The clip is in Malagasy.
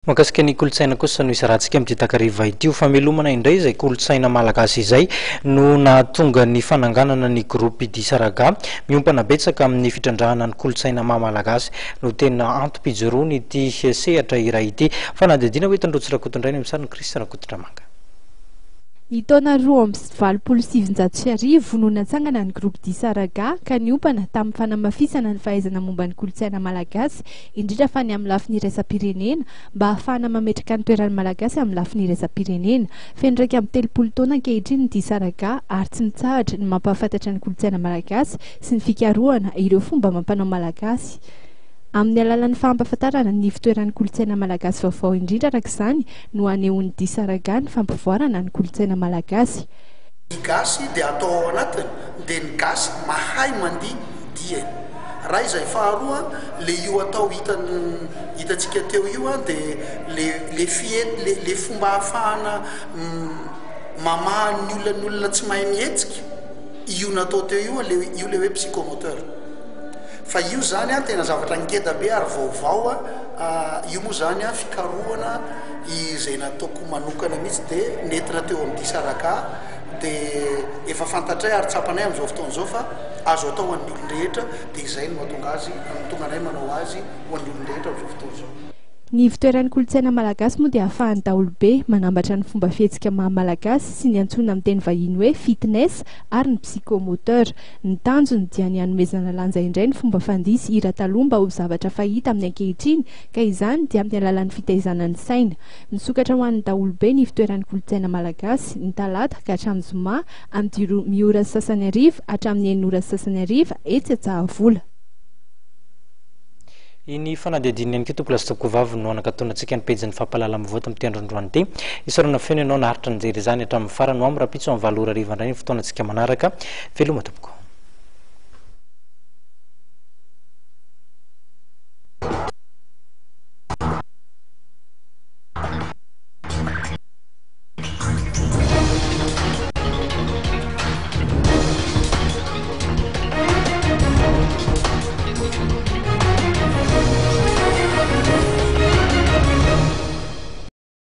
Mahakasika ny kolontsaina kosa no isarahantsika amin'ity takariva ity. Ho famelomana indray izay kolontsaina malagasy izay no nahatonga ny fananganana ny groupe Disaraga. Miompana betsaka amin'ny fitrandrahana ny kolontsaina maha malagasy no tena antom-pijoroan'ity sehatra iray ity. Fanadihadiana ho entin'i Rotsy Rakotondrainy amin'ny sarin'i Chris Rakotondramanga. Ny taona 1982 no natsangana ny groupe Disaraga ka niompana tamin'ny fanamafisana ny fahaizana momba ny kolontsaina malagasy indrindra fa ny amin'ny lafiny iraisam-pirenena, mba hahafahana mametraka ny toeran'ny Malagasy amin'ny lafiny iraisam-pirenena. Feno 31 taona ankehitriny ny Disaraga ary tsy mitsahatra ny mampahafantatra ny kolontsaina malagasy sy ny fikarohana ireo fomba amam-panao malagasy amin'ny alalan'ny fampahafantarana ny ivon-toeran'ny kolontsaina malagasy vaovao indrindra araka izany no anehoan'ny Disaraga ny fampivoarana ny kolontsaina malagasy. Ny gasy dia atao ao anatiny dia ny gasy mahay mandihy dieny. Raha izay faharoa le io atao hitan hitantsika teo io an dia le le fihe le le fomba ahafahana mamaha ny olona ny olona tsy mahay mihetsika io natao teo io le io le hoe psychomoteur. Fa io zany an tena zavatra ngeda be ary vaovao an io moa zany an fikarohana izay nataoko manokana mihitsy dia nentina teo amin'ny Disaraka dia efa fantatray ary tsapanay amin'izao fotoana izao fa azo atao ho an'ny olon-drehetra dia izay no mahatonga azy mahatonga anay manao azy ho an'ny olon-drehetra amin'izao fotoana izao. Ny ivontoeran'ny kolontsaina malagasy moa dia ahafahan'ny daholobe manambatra ny fomba fihetsika maha malagasy sy ny antsoina amin'ny teny vahiny hoe fitness ary ny psychomoteur. Ny tanjony dia ny hanomezana lanja indray ny fomba fandihy sy hira taloha mba ho zavatra fahita amin'ny ankehitriny ka izany dia amin'ny alalan'ny fitaizana ny saina. Misokatra ho an'ny daholobe ny ivontoeran'ny kolontsaina malagasy, ny talata ka hatramin'ny zoma, amin'ny dimy ora sy sasany hariva hatramin'ny enina ora sy sasany hariva, etsy Antsahavola. Iny fanadihadiana ihany koa tompoko lahy sy tompoko vavy no hanakatonantsika ny pejin'ny fampahalalam-baovao tamin'ity androandroany ity. Isaorana feno ianao naharitra nijery izany hatramin'ny farany. Ho amin'ny rahampitso amin'ny 8 ora hariva indray ny fotoanantsika manaraka. Veloma tompoko.